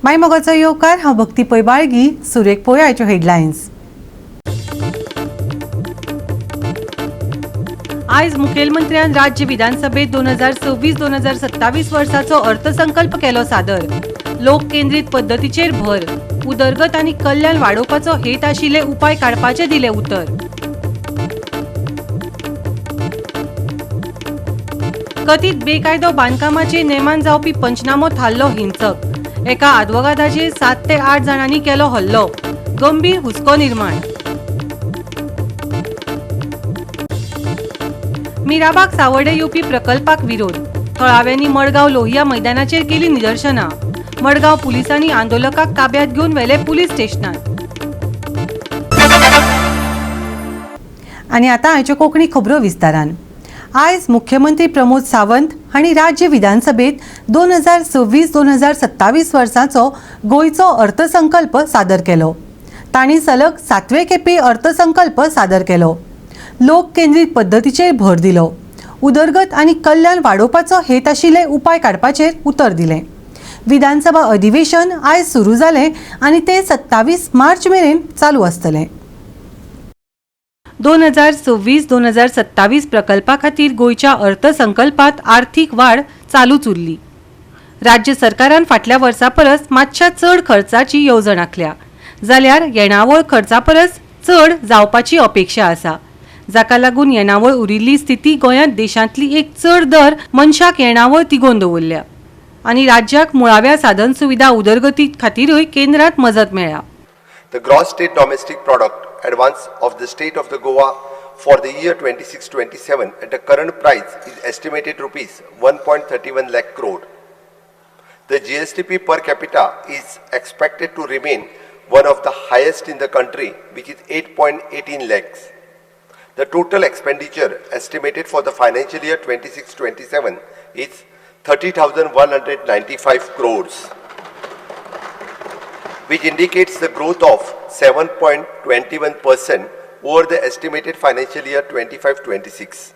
माय मोगाचो येवकार. हांव भक्ती पै बाळगी. सुरेख पळोवया हेडलायन्स. आयज मुखेलमंत्र्यान राज्य विधानसभेत 2026 2027 वर्साचो अर्थसंकल्प केलो सादर. लोक केंद्रीत पद्दतीचेर भर. उदरगत आनी कल्याण वाडोवपाचो हेत आशिल्ले उपाय काडपाचे दिले उतर. कथीत बेकायदो बांदकामाचे नेमान जावपी पंचनामो थारलो हिंसक. एका आदवोगादाचेर 7 ते 8 जाणांनी केलो हल्लो. गंभीर हुस्को निर्माण. मिराबाग सावर्डे येवपी प्रकल्पाक विरोध. थळाव्यांनी मडगांव लोहिया मैदानाचेर केली निदर्शनां. मडगांव पुलिसांनी आंदोलकाक ताब्यात घेवन व्हेले पुलीस स्टेशनात. आनी आतां आयच्यो कोंकणी खबरो विस्तारान. आयज मुख्यमंत्री प्रमोद सावंत हांणी राज्य विधानसभेत 2026 2027 वर्साचो गोंयचो अर्थसंकल्प सादर केलो. तांणी सलग सातवे खेपे अर्थसंकल्प सादर केलो. लोक केंद्रीत पद्दतीचेर भर दिलो. उदरगत आनी कल्याण वाडोवपाचो हेत आशिल्ले उपाय काडपाचेर उतर दिलें. विधानसभा अधिवेशन आयज सुरू जालें आनी तें 27 मार्च मेरेन चालू आसतलें. 2026 2027 प्रकल्पा खातीर गोंयच्या अर्थसंकल्पात आर्थीक वाड चालूच उरली. राज्य सरकारान फाटल्या वर्सा परस मातशा चड खर्चाची येवजण आंखल्या, जाल्यार येणावळ खर्चा परस चड जावपाची अपेक्षा आसा, जाका लागून येणावळ उरिल्ली स्थिती गोंयांत देशांतली एक चड दर मनशाक येणावळ तिगोवन दवरल्या आनी राज्याक मुळाव्या साधन सुविधा उदरगती खातीरूय केंद्रांत मजत मेळ्ळ्या. The gross state domestic product advance of the state of the Goa for the year 26-27 at the current price is estimated rupees 1.31 lakh crore. The GSDP per capita is expected to remain one of the highest in the country, which is 8.18 lakhs. The total expenditure estimated for the financial year 26-27 is 30,195 crores, which indicates the growth of 7.21% over the estimated financial year 25-26.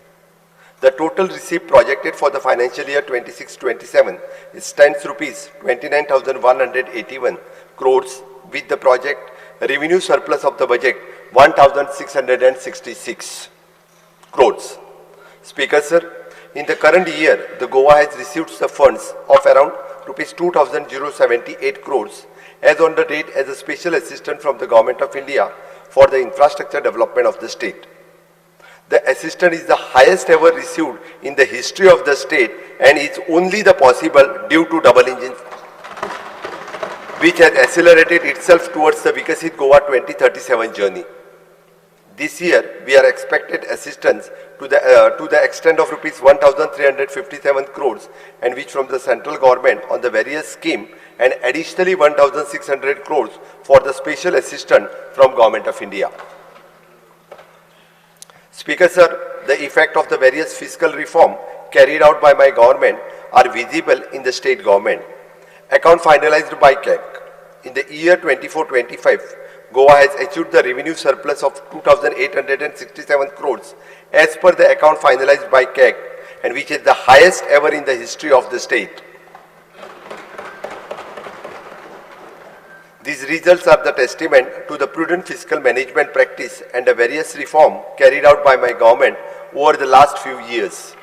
The total receipt projected for the financial year 26-27 stands rupees 29,181 crores, with the project revenue surplus of the budget 1,666 crores. Speaker sir, in the current year, the Goa has received the funds of around rupees 2,078 crores as on the date as a special assistant from the Government of India for the infrastructure development of the state. The assistance is the highest ever received in the history of the state and is only the possible due to double engine, which has accelerated itself towards the Vikasit Goa 2037 journey. This year, we are expected assistance to the extent of rupees 1,357 crores, and which from the central government on the various scheme, and additionally 1,600 crores for the special assistance from Government of India. Speaker sir, the effect of the various fiscal reform carried out by my government are visible in the state government. Account finalized by CAG. In the year 24-25, Goa has achieved the revenue surplus of 2,867 crores as per the account finalized by CAG, and which is the highest ever in the history of the state. These results are the testament to the prudent fiscal management practice and the various reform carried out by my government over the last few years.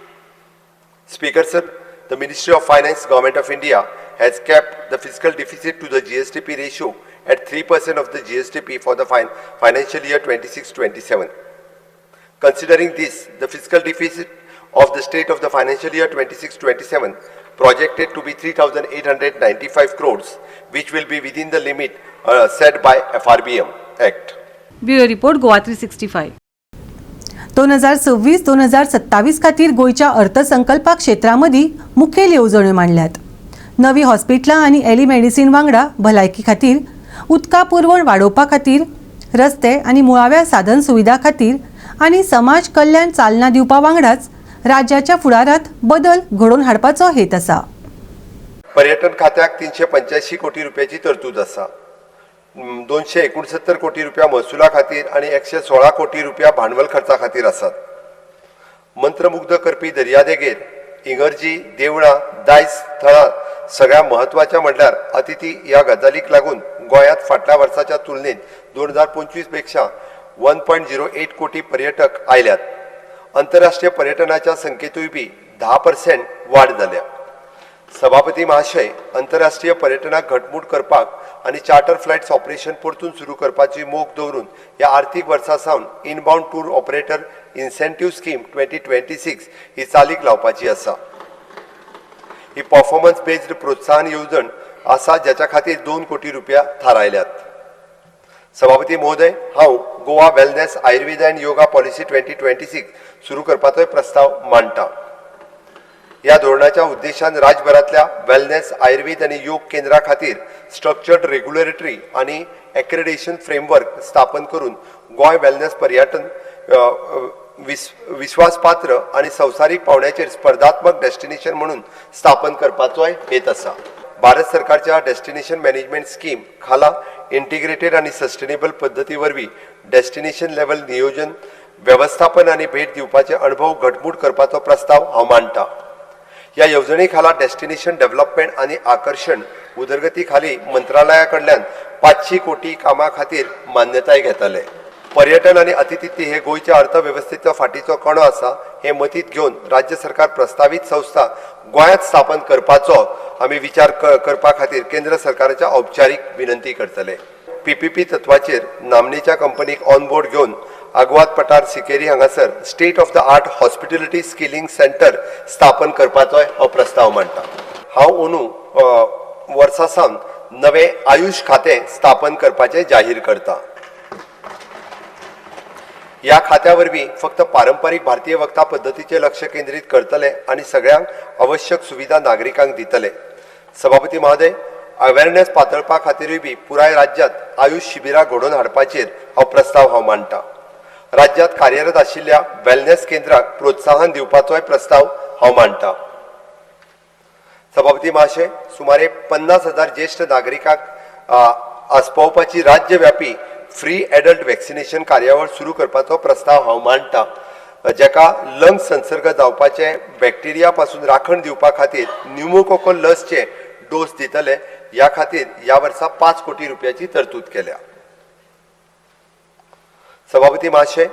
Speaker sir, the Ministry of Finance, Government of India has kept the fiscal deficit to the GSDP ratio at 3% of the GSDP for the financial year 26-27. Considering this, the fiscal deficit of the state of the financial year 26-27 projected to be 3,895 crores, which will be within the limit set by FRBM Act. Bureau report, Goa 365. 2026 2027 खातीर गोंयच्या अर्थसंकल्पा क्षेत्रा मदीं मुखेल येवजण्यो मांडल्यात. नवी हॉस्पिटलां आनी एलिमेडिसीन वांगडा भलायकी खातीर, उदका पुरवण वाडोवपा खातीर, रस्ते आनी मुळाव्या साधन सुविधा खातीर आनी समाज कल्याण चालना दिवपा वांगडाच राज्याच्या फुडारांत बदल घडोवन हाडपाचो हेत आसा. पर्यटन खात्याक 385 कोटी रुपयाची तरतूद आसा. 269 कोटी रुपया महसुला खातीर आनी 116 कोटी रुपया भांडवल खर्चा खातीर आसात. मंत्रमुग्ध करपी दर्यादेगेर इगर्जी, देवळां, दायज थळां सगळ्या म्हत्वाचें म्हणल्यार अतिथी ह्या गजालीक लागून गोंयांत फाटल्या वर्साच्या तुलनेत 2025 पेक्षा 1.08 कोटी पर्यटक आयल्यात. अंतरराष्ट्रीय पर्यटनाच्या संख्येतूय बी 10% वाड जाल्या. सभापती महाशय, अंतरराष्ट्रीय पर्यटनाक घटमूट करपाक आनी चार्टर फ्लायट्स ऑपरेशन परतून सुरू करपाची मोख दवरून ह्या आर्थीक वर्सा सावन inbound tour operator incentive scheme 2026 ही चालीक लावपाची आसा. ही परफॉर्मन्स बेज्ड प्रोत्साहन येवजण आसा, ज्याच्या खातीर 2 कोटी रुपया थारायल्यात. सभापती महोदय, हांव Goa wellness, Ayurveda and yoga policy 2026 सुरू करपाचोय प्रस्ताव मांडटा. ह्या धोरणाच्या उद्देशान राज्यभरांतल्या वेलनेस, आयुर्वेद आनी योग केंद्रा खातीर स्ट्रक्चर्ड रेग्युलेटरी आनी एक्रेडिटेशन फ्रेमवर्क स्थापन करून गोंय वेलनेस पर्यटन विस्वासपात्र आनी संवसारीक पांवड्याचेर स्पर्धात्मक डेस्टिनेशन म्हणून स्थापन करपाचोय हेत आसा. भारत सरकारच्या डेस्टिनेशन मॅनेजमेंट स्कीम खाला इंटिग्रेटेड आनी सस्टेनेबल पद्दती वरवीं डेस्टिनेशन लेवल नियोजन, वेवस्थापन आनी भेट दिवपाचे अणभव घटमूट करपाचो प्रस्ताव हांव मांडटा. ह्या येवजणे खाला डेस्टिनेशन डेव्हलपमेंट आनी आकर्शण उदरगती खाली मंत्रालया कडल्यान 500 कोटी कामा खातीर मान्यताय घेतले. पर्यटन आनी अतिथी हे गोंयच्या अर्थवेवस्थेचो फाटीचो कणो आसा, हे मतींत घेवन राज्य सरकार प्रस्तावीत संस्था गोंयांत स्थापन करपाचो आमी विचार करपा खातीर केंद्र सरकाराच्या औपचारीक विनंती करतले. पीपीपी तत्वाचेर नामनेच्या कंपनीक ऑन बोर्ड घेवन आगवाद पठार सिकेरी हांगासर state of the art hospitality skilling centre स्थापन करपाचोय हो प्रस्ताव मांडटा. हांव अंदू वर्सा सावन नवें आयुष खातें स्थापन करपाचें जाहीर करता. ह्या खात्या वरवीं फक्त पारंपारीक भारतीय वखदां पद्दतीचेर लक्ष केंद्रीत करतले आनी सगळ्यांक आवश्यक सुविधा नागरिकांक दितले. सभापती महोदय, अवेरनेस पातळपा खातीरूय बी पुराय राज्यांत आयुष शिबिरां घडोवन हाडपाचेर हो प्रस्ताव हांव मांडटा. राज्यांत कार्यरत आशिल्ल्या वेलनेस केंद्राक प्रोत्साहन दिवपाचोय प्रस्ताव हांव मांडटा. सभापती महाशय, सुमारे 50,000 ज्येश्ठ नागरिकांक आस्पावपाची राज्यव्यापी फ्री एडल्ट वॅक्सिनेशन कार्यावळ सुरू करपाचो प्रस्ताव हांव मांडटा, जाका लंग संसर्ग जावपाचे बॅक्टेरिया पासून राखण दिवपा खातीर न्युमोकोकल लसचे डोस दितले. ह्या खातीर ह्या वर्सा 5 कोटी रुपयाची तरतूद केल्या. सभापती महाशय,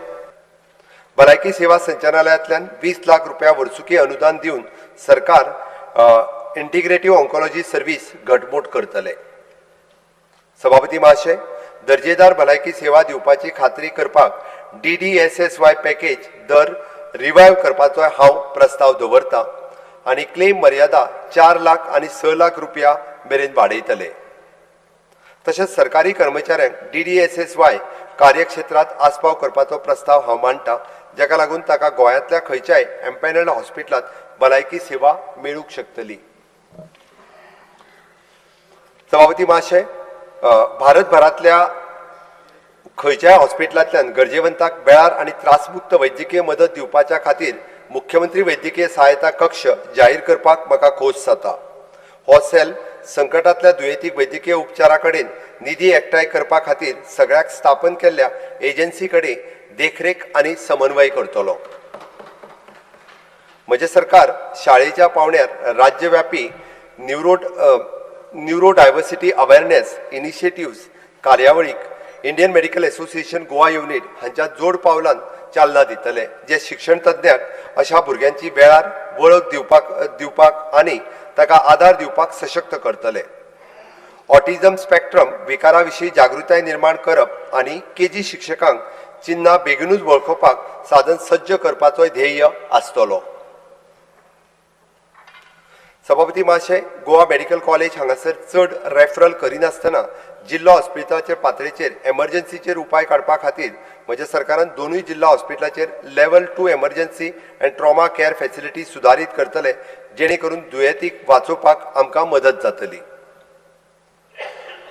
भलायकी सेवा संचालनालयांतल्यान 20 लाख रुपया वर्सुकी अनुदान दिवन सरकार इंटिग्रेटीव ऑन्कोलॉजी सर्वीस घटमूट करतले. सभापती महाशय, दर्जेदार भलायकी सेवा दिवपाची खात्री करपाक डीडीएसएसवाय पॅकेज दर रिवायव करपाचो हांव प्रस्ताव दवरता आनी क्लेम मर्यादा 4 लाख आनी 6 लाख रुपया मेरेन वाडयतले. तशेंच सरकारी कर्मचाऱ्यांक डीडीएसएसवाय कार्यक्षेत्रांत आस्पाव करपाचो प्रस्ताव हांव मांडटा, जाका लागून ताका गोंयांतल्या खंयच्याय एम्पॅनल्ड हॉस्पिटलांत भलायकी सेवा मेळूंक शकतली. सभापती महाशय, भारतभरांतल्या खंयच्याय हॉस्पिटलांतल्यान गरजेवंताक वेळार आनी त्रासमुक्त वैद्यकीय मदत दिवपाच्या खातीर मुख्यमंत्री वैद्यकीय सहायता कक्ष जाहीर करपाक म्हाका खोस जाता. हो सेल संकटांतल्या दुयेंतीक वैद्यकीय उपचारा कडेन निधी एकठांय करपा खातीर सगळ्याक स्थापन केल्ल्या एजन्सी कडेन देखरेख आनी समन्वय करतलो. म्हजें सरकार शाळेच्या पावंड्यार राज्यव्यापी न्युरो डायवर्सिटी अवेअरनेस इनिशिएटिव्स कार्यावळीक Indian medical association Goa unit हांच्या जोड पावलान चालना दितले, जे शिक्षण तज्ञांक अशा भुरग्यांची वेळार वळख दिवपाक आनी ताका आदार दिवपाक सशक्त करतले. ऑटिझम स्पेक्ट्रम विकारा विशीं जागृताय निर्माण करप आनी केजी शिक्षकांक चिन्हां बेगीनूच वळखुपाक साधन सज्ज करपाचोय ध्येय आसतलो. सभापती महाशय, गोवा मेडिकल कॉलेज हांगासर चड रेफरल करिनासतना जिल्लो हॉस्पिटलाचे पातळेचेर एमर्जन्सीचेर उपाय काडपा खातीर म्हज्या सरकारान दोनूय जिल्लो हॉस्पिटलाचेर level 2 emergency and trauma care facility सुदारीत करतले, जेणे करून दुयेंतीक वाचोवपाक आमकां मदत जातली.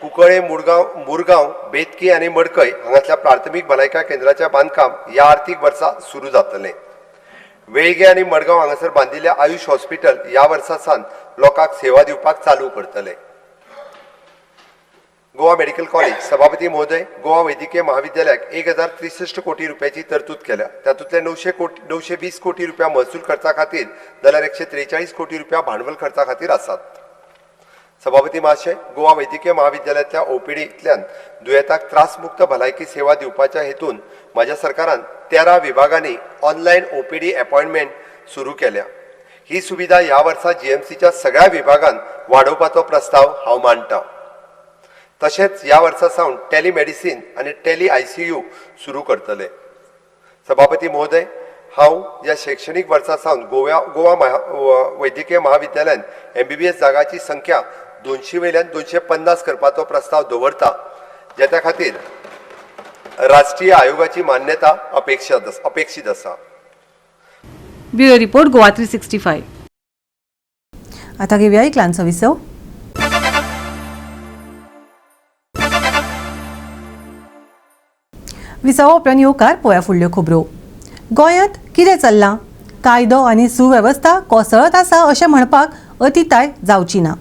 कुंकळे, मुरगांव, मुरगांव, बेतकी आनी मडकय हांगासल्या प्राथमीक भलायकी केंद्राचें बांदकाम ह्या आर्थीक वर्सा सुरू जातलें. वेळगे आनी मडगांव हांगासर बांदिल्लें आयुष हॉस्पिटल ह्या वर्सा सावन लोकांक सेवा दिवपाक चालू करतले. Goa medical college. सभापती महोदय, गोवा वैद्यकीय महाविद्यालयाक 1063 कोटी रुपयाची तरतूद केल्या. तातूंतले 900 कोटी, 920 कोटी रुपया महसूल खर्चा खातीर जाल्यार 143 कोटी रुपया भांडवल खर्चा खातीर आसात. सभापती महाशय, गोवा वैद्यकीय महाविद्यालयांतल्या ओपीडींतल्यान दुयेंताक त्रासमुक्त भलायकी सेवा दिवपाच्या हेतून म्हाज्या सरकारान 13 विभागांनी ऑनलायन ओपीडी अपॉयंटमेंट सुरू केल्या. ही सुविधा ह्या वर्सा जीएमसीच्या सगळ्या विभागांत वाडोवपाचो प्रस्ताव हांव मांडटा. तशेंच ह्या वर्सा सावन टेलिमेडिसीन आनी टेली आयसीयू सुरू करतले. सभापती महोदय, हांव ह्या शैक्षणीक वर्सा सावन गोवा वैद्यकीय महाविद्यालयांत एमबीबीएस जागाची संख्या 200 वयल्यान 250 करपाचो प्रस्ताव दवरता, जेच्या खातीर राष्ट्रीय आयोगाची मान्यता अपेक्षीत आसा. Bureau report, Goa 365. आता घेऊया एक ल्हानसो विसव. विसवा उपरांत येवकार पळोवया फुडल्यो खबरो. गोंयांत कितें चल्लां? कायदो आनी सुवेवस्था कोसळत आसा अशें म्हणपाक अतिताय जावची ना.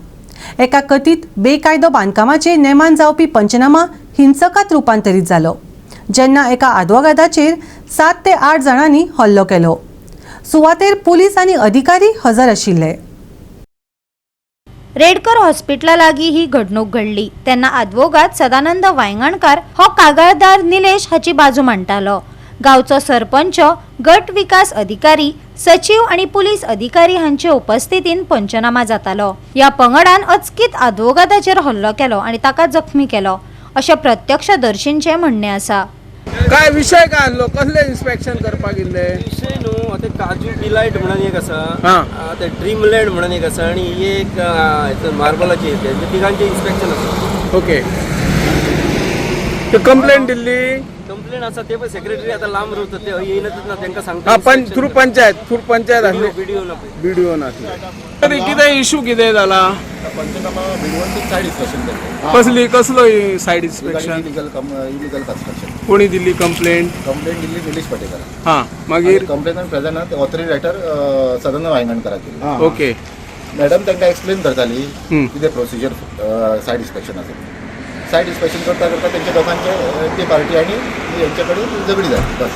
एका कथीत बेकायदो बांदकामाचेर नेमान जावपी पंचनामा हिंसकात रुपांतरीत जालो, जेन्ना एका आदवोगादाचेर 7 ते 8 जाणांनी हल्लो केलो. सुवातेर पुलीस आनी अधिकारी हजर आशिल्ले. रेडकर हॉस्पिटला लागीं ही घडणूक घडली तेन्ना आदवोगाद सदानंद वायंगणकार हो कागाळदार निलेश हाची बाजू मांडटालो. गांवचो सरपंच, गट विकास अधिकारी, सचीव आनी पुलीस अधिकारी हांचे उपस्थितीन पंचनामा जातालो. ह्या पंगडान अचकीत आदवोगादाचेर हल्लो केलो आनी ताका जखमी केलो अशें प्रत्यक्षदर्शींचें म्हणणें आसा. काय विशय काय आसलो? कसले इन्स्पेक्शन करपाक येल्ले? विशय न्हू, आतां काजू डिलायट म्हणून एक आसा, ते ड्रीमलँड म्हणून एक आसा आनी ही एक मार्बलाची, तिगांचे इन्स्पेक्शन आसा. ओके, ते कंप्लेंट दिल्ली? कंप्लेन आसा, ते पण सेक्रेटरी आतां लांब रावता, ते येयनातच ना, तांकां सांगता. हा, पण थ्रू पंचायत, थ्रू पंचायत आसली. बीडीओ ना पळय. बीडीओ नासले तरी कितें इशू कितें जाला? पंचनामा भिडवंत सायड इन्स्पेक्शन केल्लें. कसली, कसलो side inspection? Illegal construction. कोणी दिल्ली कंप्लेंट? कंप्लेंट दिल्ली निलेश पाटेकर. हा, मागीर? कंप्लेनंट प्रेझेंट आहा, ऑथोरिटी रायटर सदानंद वायंगणकराक दिली. मॅडम तांकां एक्सप्लेन करताली कितें प्रोसिजर सायड इन्स्पेक्शनाचो. सायड इन्स्पेक्शन करता करता तेंच्या दोगांचे ती पार्टी आनी हेंचे कडेन झगडी जाली, बस.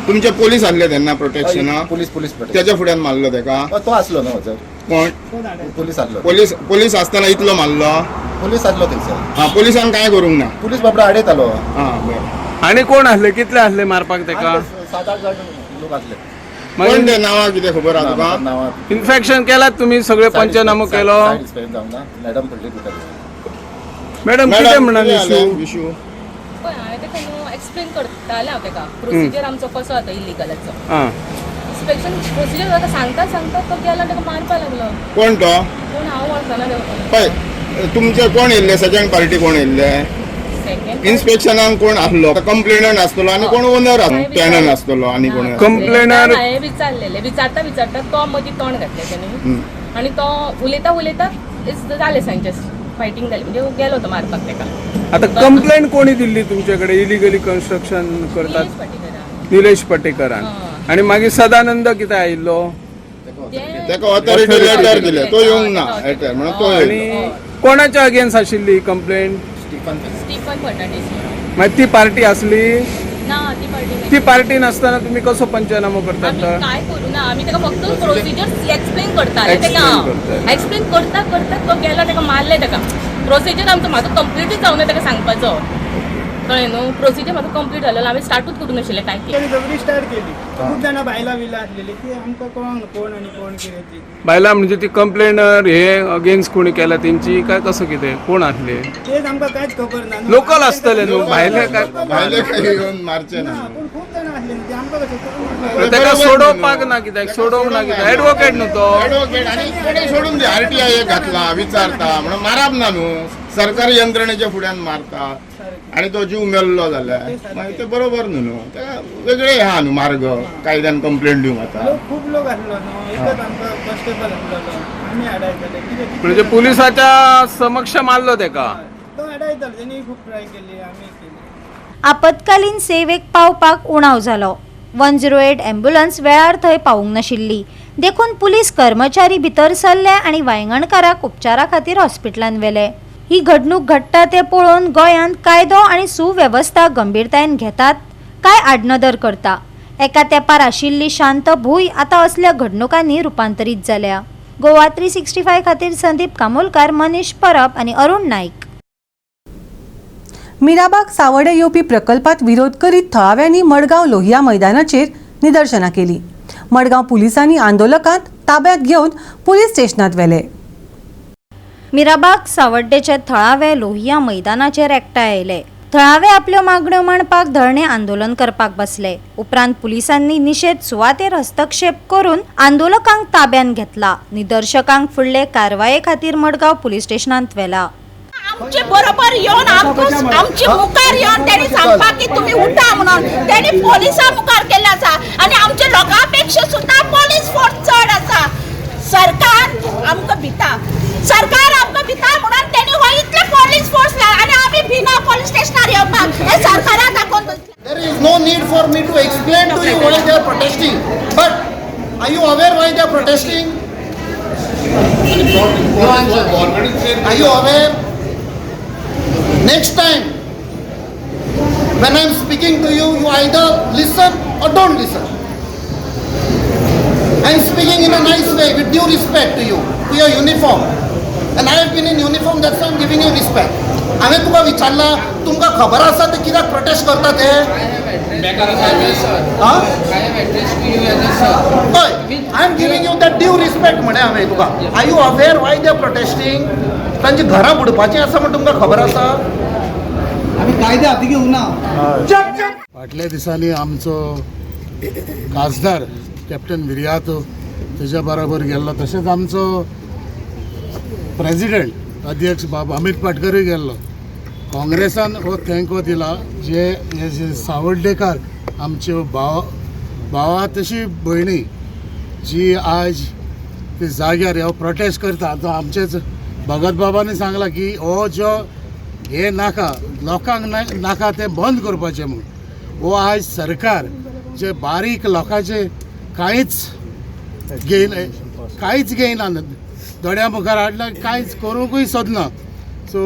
तुमचे पोलीस आसले तेन्ना प्रोटेक्शनाक? Police, police protection. त्याच्या फुड्यान मारलो तेका? तो आसलो न्हू सर. कोण? पुलीस आसलो. पोलीस, पोलीस आसतना इतलो मारलो? पुलीस आसलो थंयसर. हा, पोलिसान काय करूंक ना? पुलीस बाबडो आडयतालो. हा, बरें. आनी कोण आसले, कितले आसले मारपाक तेका? 7-8 जाण लोक आसले. कोण मागीर ते, नांवां कितें खबर आहा तुका? नांवां इन्फेक्शन केलात तुमी सगळे? पंचनामो केलो? सायड इन्स्पेक्शन जावंक ना, मॅडम फुडली दिता. मॅडम, कितें म्हणून इशू? इशू? पळय, हांवें ताका न्हू एक्सप्लेन करतालें हांव ताका प्रोसिजर आमचो कसो जाता इलिगलाचो. इन्स्पेक्शन प्रोसिजर ताका सांगता सांगता तो गेलो, ताका मारपाक लागलो. कोण तो? पूण हांव वळखना ताका. पळय, तुमचे कोण येयल्ले? सेकंड पार्टी कोण येयल्ले? सेकंड इन्स्पेक्शनाक कोण आसलो? कंप्लेनंट आसतलो आनी कोण ओनर, टेनंट आसतलो आनी कोण? कंप्लेनर. हांवें विचारलेलें, विचारता विचारता तो मदीं तोंड घातलें तेणी आनी तो उलयता उलयता जालें, सांचे फायटींग जाली, म्हणजे गेलो तो मारपाक ताका. आता कंप्लेंट कोणी दिल्ली तुमचे कडेन इलिगली कन्स्ट्रक्शन करतात? निलेश पाटेकरान. निलेश पाटेकरान. आणि मागीर सदानंद कितें आयिल्लो? तेका ऑथॉरिटी लेटर दिले, तो येवंक ना लेटर म्हणून तो आणि येयलो. कोणाच्या अगेन्स्ट आशिल्ली कंप्लेंट? स्टिफन. स्टिफन फर्नांडीस म्हणून. मागीर ती पार्टी आसली? ना, ती पार्टी ती पार्टी नासतना तुम्ही कसो पंचनामो करतात? आमी काय करू ना, आमी ताका फक्त प्रोसिजर एक्सप्लेन करताले Explain ताका. करताले. एक्सप्लेन करता करता तो गेलो, ताका मारले ताका. प्रोसिजर आमचो म्हाजो कंप्लीटूच जावना ताका सांगपाचो, कळ्ळें न्हू? प्रोसिजर म्हाजो कंप्लीट जालेलो, हांवें स्टार्टूच करूं नाशिल्लें काय ती. ताणी झगडी स्टार्ट केली. खूब जाणां बायलां बिलां आसलेली, ती आमकां कळोंक कोण आनी कोण कितें ती. बायलां म्हणजे ती कंप्लेनर हे अगेन्स्ट कोणी केला तेंची काय, कसं कितें, कोण आसले? तेच आमकां कांयच खबर ना न्हू. लोकल आसतले न्हू, भायले काय? भायले काय येवन मारचे ना ना. पूण खूब जाणां आसले न्हू, ते आमकां कशें कळोंक ना. ताका सोडोवपाक ना, कित्याक सोडोवंक ना? कित्याक? एडवोकेट न्हू तो. ऍडव्होकेट आणि कोणी सोडून दे, आरटीआय घातला विचारता म्हणून मारप ना न्हू. सरकारी यंत्रणेच्या फुड्यान मारता आणि तो जीव मेल्लो जाल्यार मागीर ते बरोबर न्हू न्हू. तेका वेगळे आहा न्हू मार्ग, कायद्यान कंप्लेंट दिवंक आता. लोक खूब लोक आसलो न्हू, एकच आमकां कॉन्स्टेबल आसलेलो, आमी आडायताले कितें कितें. म्हणजे पुलिसाच्या समक्ष मारलो तेका? तो आडायतालो, तेणी खूब ट्राय केली, आमी केली. आपत्कालीन सेवेक पावपाक उणाव जालो. 108 ॲम्ब्युलन्स वेळार थंय पावूंक नाशिल्ली, देखून पुलीस कर्मचारी भितर सरले आनी वायंगणकाराक उपचारा खातीर हॉस्पिटलान व्हेले. ही घडणूक घडटा तें पळोवन गोंयांत कायदो आनी सुवेवस्था गंभीरतायेन घेतात काय आडनदर करता? एका तेंपार आशिल्ली शांत भूंय आतां असल्या घडणुकांनी रुपांतरीत जाल्या. गोवा 365 खातीर संदीप कामोलकार, मनीष परब आनी अरुण नाईक. मिराबाग सावडे येवपी प्रकल्पात विरोध करीत थळाव्यांनी मडगांव लोहिया मैदानाचेर निदर्शनां केली. मडगांव पुलिसांनी आंदोलकांक ताब्यात घेवन पुलीस स्टेशनात व्हेले. मिराबाग सावड्डेचे थळावे लोहिया मैदानाचेर एकठांय आयले. थळावे आपल्यो मागण्यो मांडपाक धरणे आंदोलन करपाक बसले. उपरांत पुलिसांनी निशेध सुवातेर हस्तक्षेप करून आंदोलकांक ताब्यांत घेतला. निदर्शकांक फुडले कारवाये खातीर मडगांव पुलीस स्टेशनांत व्हेला. आमचे बरोबर येवन आमकां आमचे मुखार येवन तेणी सांगपाक की तुमी उठा म्हणून तेणी पोलिसा मुखार केल्लें आसा आनी आमच्या लोकां पेक्षा सुद्दां पोलीस फोर्स चड आसा. सरकार आमकां भिता, सरकार आमकां भिता म्हणून तेणी हो इतले पोलीस फोर्स आनी आमी भिना पोलीस स्टेशनार येवपाक हे सरकाराक दाखोवन बसले. There is no need for me to explain to you why they are protesting. But are you aware why they are protesting? No answer. Are you aware? Next time, when I am speaking to you, you either listen or don't listen. I am speaking in a nice way, with due respect to you, to your uniform. And I have been in uniform, that's why I am giving you respect. हांवें तुका विचारला, तुमकां खबर आसा ते कित्याक protest करता ते? हय, I am giving you that due respect म्हळें हांवें तुका. Are you aware why they are protesting? तांची घरां बुडपाचीं आसा म्हण तुमकां खबर आसा? आमी कायदे हाती घेवना. फाटल्या दिसांनी आमचो खासदार कॅप्टन विरियातो तेज्या बरोबर गेल्लो, तशेंच आमचो प्रेजिडेंट अध्यक्ष बाब अमित पाटकरूय गेल्लो. काँग्रेसान हो तेंको दिला जे हे जे सावड्डेकार आमच्यो भावा तशी भयणी जी आज ते जाग्यार हो प्रोटेस्ट करता. आतां आमचेच भगत बाबांनी सांगलां की हो जो हे नाका लोकांक नाका तें बंद करपाचें म्हूण. हो आयज सरकार जे बारीक लोकांचे कांयच घेयना, दोळ्या मुखार हाडला, कांयच करूंकूय सोदना. सो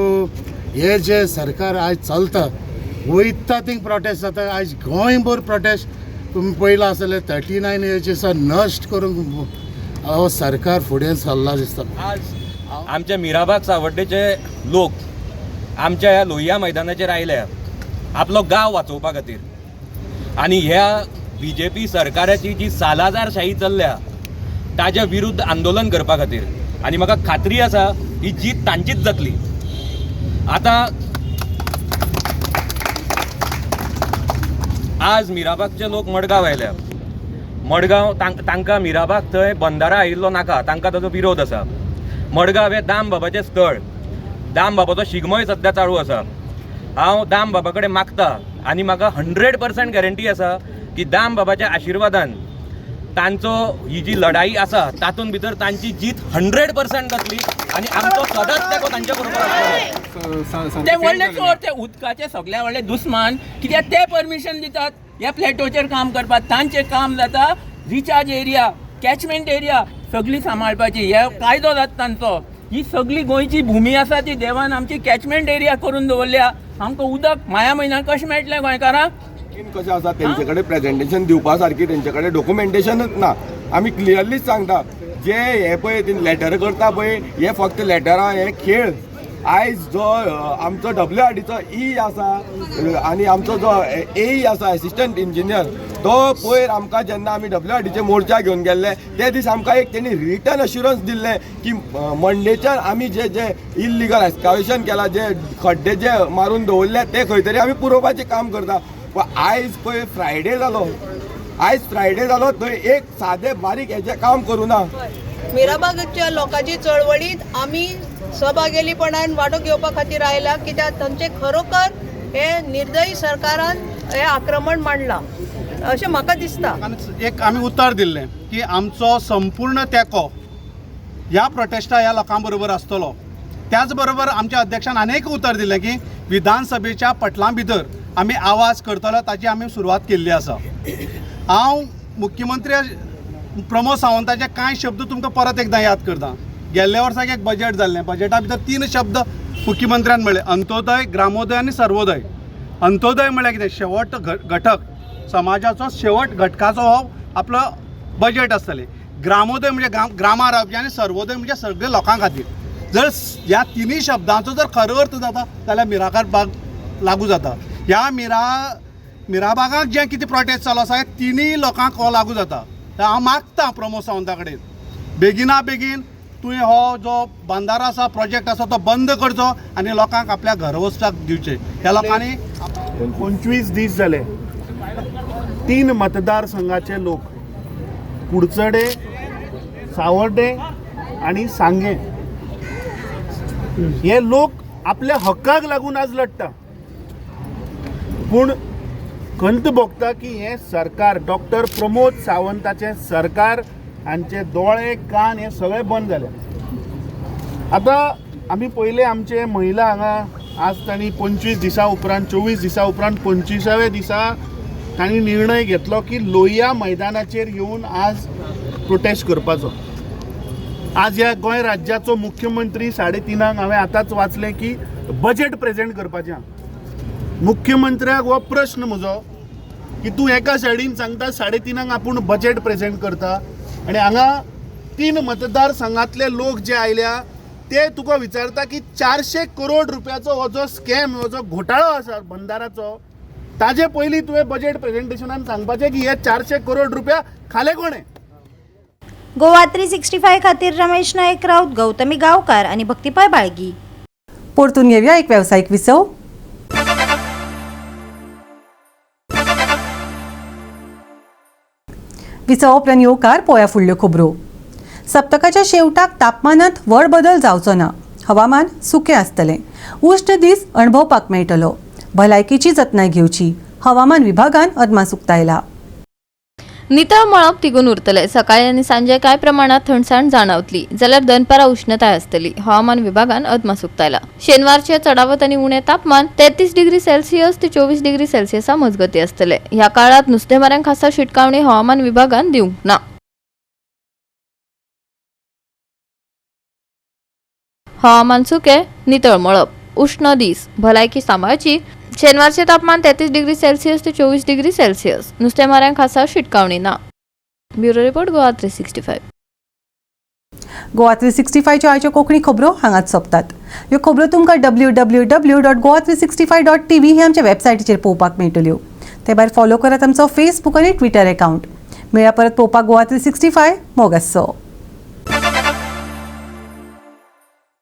हे जे सरकार आयज चलता वयता थिंग प्रोटेस्ट जाता. आयज गोंयभर प्रोटेस्ट तुमी पळयलां आसतलें. 39 हेजे सर नश्ट करूंक हो सरकार फुडें सरला दिसता. आज आमच्या मिराबाग सावड्डेचे लोक आमच्या ह्या लोहिया मैदानाचेर आयल्या आपलो गांव वाचोवपा खातीर आनी ह्या बीजेपी सरकाराची जी सालाझारशाही चल्ल्या ताज्या विरुद्ध आंदोलन करपा खातीर. आनी म्हाका खात्री आसा ही जीत तांचीच जातली. आतां आज मिराबागचे लोक मडगांव आयल्या. मडगांव तांकां मिराबाग थंय बंदारा आयिल्लो नाका, तांकां ताजो विरोध आसा. मडगांव हें दाम बाबाचें स्थळ, दाम बाबाचो शिगमोय सद्या चालू आसा. हांव दाम बाबा कडेन मागता आनी म्हाका 100% गॅरंटी आसा की दाम बाबाच्या आशिर्वादान तांचो ही जी लढाई आसा तातूंत भितर तांची जीत 100% जातली आनी आमचो सदांच तेंको तांच्या बरोबर आसतलो. ते व्हडले चोर, ते उदकाचे सगळ्या व्हडले दुस्मान, कित्याक ते परमिशन दितात ह्या प्लॅटोचेर काम करपाक. तांचें काम जाता रिचार्ज एरिया, कॅचमेंट एरिया सगळी सांबाळपाची. हे कायदो जाता तांचो. ही सगळी गोंयची भूमी आसा ती देवान आमची कॅचमेंट एरिया करून दवरल्या. आमकां उदक माया म्हयन्याक कशें मेळटलें गोंयकारांक? कशें आसा तेंचे कडेन प्रेजेंटेशन दिवपा सारकी तेंचे कडेन डॉक्युमेंटेशनच ना. आमी क्लियरलीच सांगता जे हे पळय ते लॅटर करता पळय हे फक्त लॅटरां हे खेळ. आयज जो आमचो WRDचो ई आसा आनी आमचो जो ए आसा एसिस्टंट इंजिनियर तो पयर आमकां जेन्ना आमी WRDचे मोर्चा घेवन गेल्ले ते दीस आमकां एक तेणी रिटर्न अश्युरन्स दिल्लें की मंडेच्यान आमी जे जे इल्लिगल एक्सकावेशन केलां, जे खड्डे जे मारून दवरले ते खंय तरी आमी पुरोवपाचें काम करता. आयज पळय फ्रायडे जालो, आयज फ्रायडे जालो थंय एक सादें बारीक हेजें काम करूं ना. मिराबागच्या लोकांची चळवळींत आमी सहभागेलीपणान वांटो घेवपा खातीर आयला, कित्याक तांचे खरोखर हे निर्दयी सरकारान हे आक्रमण मांडलां अशें म्हाका दिसता. एक आमी उतर दिल्लें की आमचो संपूर्ण तेंको ह्या प्रोटेस्टा ह्या लोकां बरोबर आसतलो. त्याच बरोबर आमच्या अध्यक्षान आनी एक उतर दिलें की विधानसभेच्या पटलां भितर आमी आवाज करतलो, ताची आमी सुरवात केल्ली आसा. हांव मुख्यमंत्री प्रमोद सावंताचे कांय शब्द तुमकां परत एकदां याद करता. गेल्ल्या वर्साक एक बजेट जाल्लें, बजेटा भितर 3 शब्द मुख्यमंत्र्यान म्हळ्ळे, अंत्योदय, ग्रामोदय आनी सर्वोदय. अंत्योदय म्हळ्यार कितें? शेवट घटक, समाजाचो शेवट घटकाचो हो आपलो बजेट आसतलें. ग्रामोदय म्हणजे ग्रामार रावपी आनी सर्वोदय म्हणजे सगळे लोकां खातीर. जर ह्या तिनूय शब्दांचो जर खरो अर्थ जाता जाल्यार मिराकार बाग लागू जाता. ह्या मिराबागाक जें कितें प्रोटेस्ट चालू आसा तिनूय लोकांक हो लागू जाता. हांव मागता प्रमोद सावंता कडेन बेगिना बेगीन तुवें हो जो बंदारो आसा, प्रोजेक्ट आसा तो बंद करचो आनी लोकांक आपल्या घर वचपाक दिवचें. ह्या लोकांनी 25 दीस जाले 3 मतदारसंघाचे लोक कुडचडे, सावर्डे आनी सांगें हे लोक आपल्या हक्काक लागून आज लडटा. पूण खंत भोगता की हें सरकार डॉक्टर प्रमोद सावंताचें सरकार हांचे दोळे कान हे सगळे बंद जाले. आतां आमी पयले आमचे महिला हांगा आज तांणी 25 दिसां उपरांत 24 दिसां उपरांत 25व्या दिसा तांणी निर्णय घेतलो की लोहिया मैदानाचेर येवन आज प्रोटेस्ट करपाचो. आज ह्या गोंय राज्याचो मुख्यमंत्री 3:30 हांवें आतांच वाचलें की बजेट प्रेजेंट करपाचें. मुख्यमंत्र्याक हो प्रश्न म्हजो की तूं एका सायडीन सांगता 3:30 आपूण बजेट प्रेजेंट करता आनी हांगा 3 मतदारसंघांतले लोक जे आयल्या ते तुका विचारता की 400 करोड रुपयाचो हो जो स्कॅम, हो जो घोटाळो आसा बंदाराचो, ताजे पयलीं तुवें बजेट प्रेजेंटेशनान सांगपाचें की हे 400 करोड रुपया खाले कोणे. गोवा 365 खातीर रमेश नायक राऊत, गौतमी गावकार आणि भक्तिपाय बाळगी. परतून घेऊया एक व्यावसायिक विसव. विसव उपरांत येवकार पोया फुडल्यो खबरो. सप्तकाच्या शेवटाक तापमानात व्हड बदल जावचो ना. हवामान सुकें आसतलें. उश्ण दीस अणभवपाक मेळटलो. भलायकेची जतनाय घेवची, हवामान विभागान अदमास उक्तायला. नितळ मळब तिगून उरतले. सकाळी आनी सांजे कांय प्रमाणात थंडसाण जाणवतली जाल्यार दनपारा उष्णताय आसतली. हवामान विभागान अदमास उक्तायला. शेनवारचे चडावत आनी उणें तापमान 33 डिग्री सेल्सियस ते 24 डिग्री सेल्सियसा मजगती आसतले. ह्या काळात नुस्तेमाऱ्यांक खासा शिटकावणी हवामान विभागान दिवंक ना. हवामान सुकें, नितळ मळब, उष्ण दीस, भलायकी सांबाळची. शेनवारचे तापमान 33 डिग्री सेल्सियस ते 24 डिग्री सेल्सियस. नुस्तेमाऱ्यांक खासा शिटकावणी ना. Bureau report, Goa 365. Goa 365च्यो आयच्यो कोंकणी खबरो हांगाच सोंपतात. ह्यो खबरो तुमकां www.goa365.tv हे आमच्या वेबसायटीचेर पळोवपाक मेळटल्यो. ते भायर फॉलो करात आमचो फेसबूक आनी ट्विटर एकावंट. मेळया परत पळोवपाक गोवा 365. मोग आसचो.